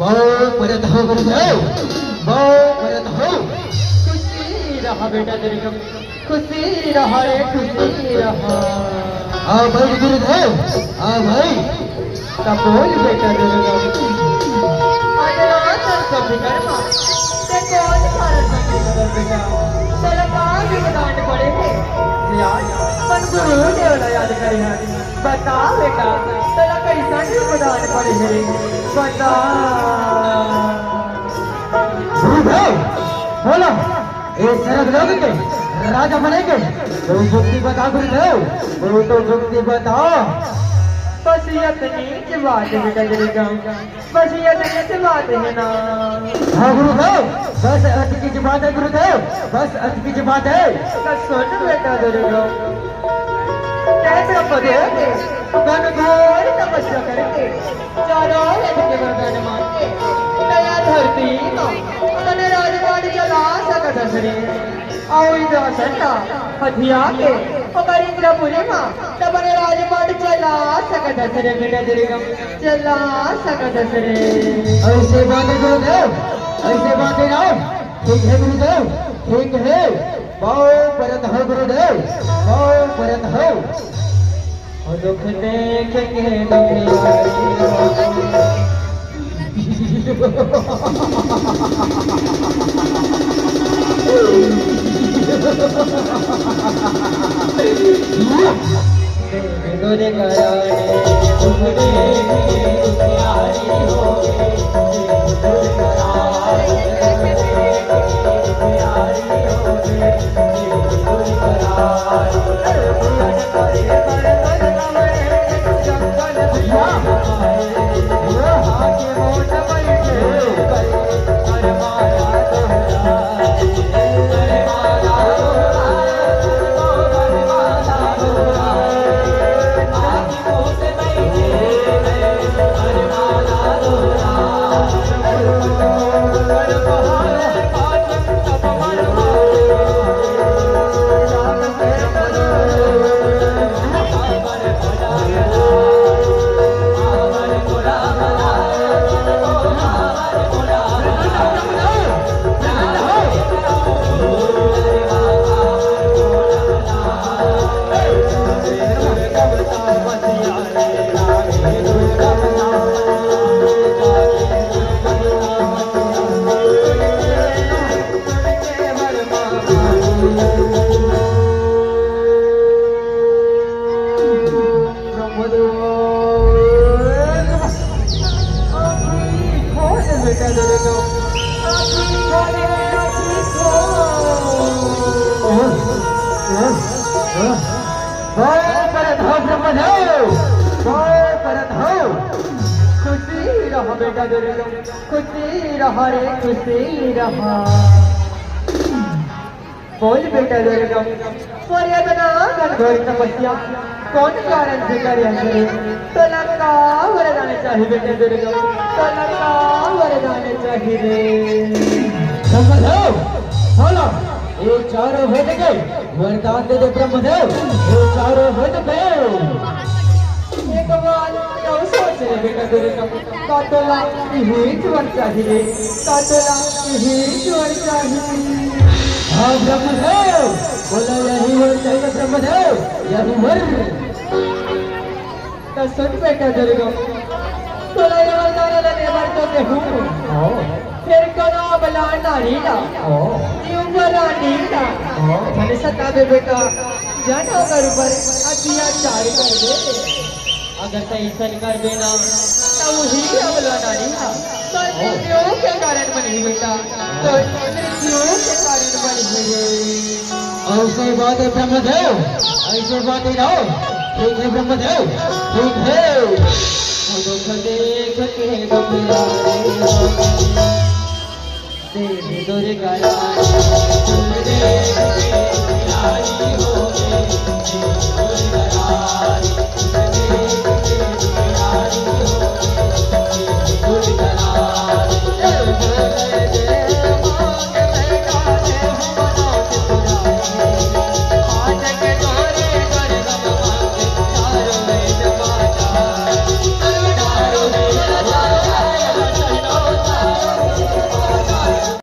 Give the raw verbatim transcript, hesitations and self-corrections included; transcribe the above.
बहुत परत हो गुरुदेव, बहुत परत हो। खुशी रहा बेटा दुर्गम, खुशी रहा रे, खुशी रहा। आ भाई गुरुदेव, आ भाई। तब बोल बेटा दुर्गम। आज रात हम सब विकर्मा, ते कौन कारण में नहीं बदल बेटा? तेरा का भी बदान पड़े है। याद, मन गुरुदेव ला याद करे है। बता बेटा, तोला कइसन वरदान पड़े हे? बता। गुरुदेव, बोलो, ए सरग लोग के राजा बने के कोई जुक्ति बता गुरुदेव, कोई तो जुक्ति बता। बस इतनी सी बात है बेटा तेरे गाँव। बस ये तो, ये तो बात है ना। हाँ गुरुदेव, बस अतकी सी बात है गुरुदेव, बस अतकी सी बात है। तो सुन बेटा दुर्गम, कैसे पदे घनघोर तपस्या करके, चारों वेद के वरदान मांगे, दया धरती माँ, तने राजपाट चला सकत हस रे। अउ इंद्रासन ला हथिया के ओकर इंद्रपुरी म त बने राजपाट चला सकत हस रे बेटा दुर्गम, चला सकत हस रे। अइसे बात हे गुरुदेव, अइसे बात हे राम। ठीक हे गुरुदेव, ठीक हे। पाँव परत हँव गुरुदेव, पाँव परत हँव। ओ दुख देख के दुखियारी हो। गुरु कराने दुख देख के दुखियारी हो। बहुत परत हँव ब्रह्मदेव, बहुत परत हँव। खुशी रहा बेटा दुर्गम, खुशी रहा रे, खुशी रहा। बोल बेटा दुर्गम, मोर इतना घनघोर तपस्या कौन कारण से करे हस रे? तोला का वरदान चाही बेटा दुर्गम, तोला का वरदान चाही रे? ब्रह्मदेव, बोलो, ये चारों वेद के वरदान दे दे ब्रह्मदेव, ये चारों वेद के। एक बार अउ सोच ले बेटा दुर्गम, का तोला इही च वर चाही रे, का तोला इही च हाँ ब्रह्मदेव, बोलो यही वर चाहिए ब्रह्मदेव, यही वर। त सुन बेटा दुर्गा, तोला ये वरदान ला देबर तो देहूँ। हाँ। फेर कोनो अबला नारी ला, हाँ। जीव भर रानी ला, हाँ। झन सताबे बेटा, झन ओकर ऊपर अत्याचार करबे। अगर तैं अइसन करबे ना, त उही अबला नारी ह तोर मृत्यु के कारण बनही बेटा, तोर मृत्यु के कारण बनही रे। अइसे बात हे ब्रह्मदेव, अइसे बात हे राव। ठीक हे ब्रह्मदेव, ठीक हे। दुख देख के दुख लागे। देवी दुर्गा रानी, देवी दुर्गा रानी हो रे, देवी दुर्गा रानी, देवी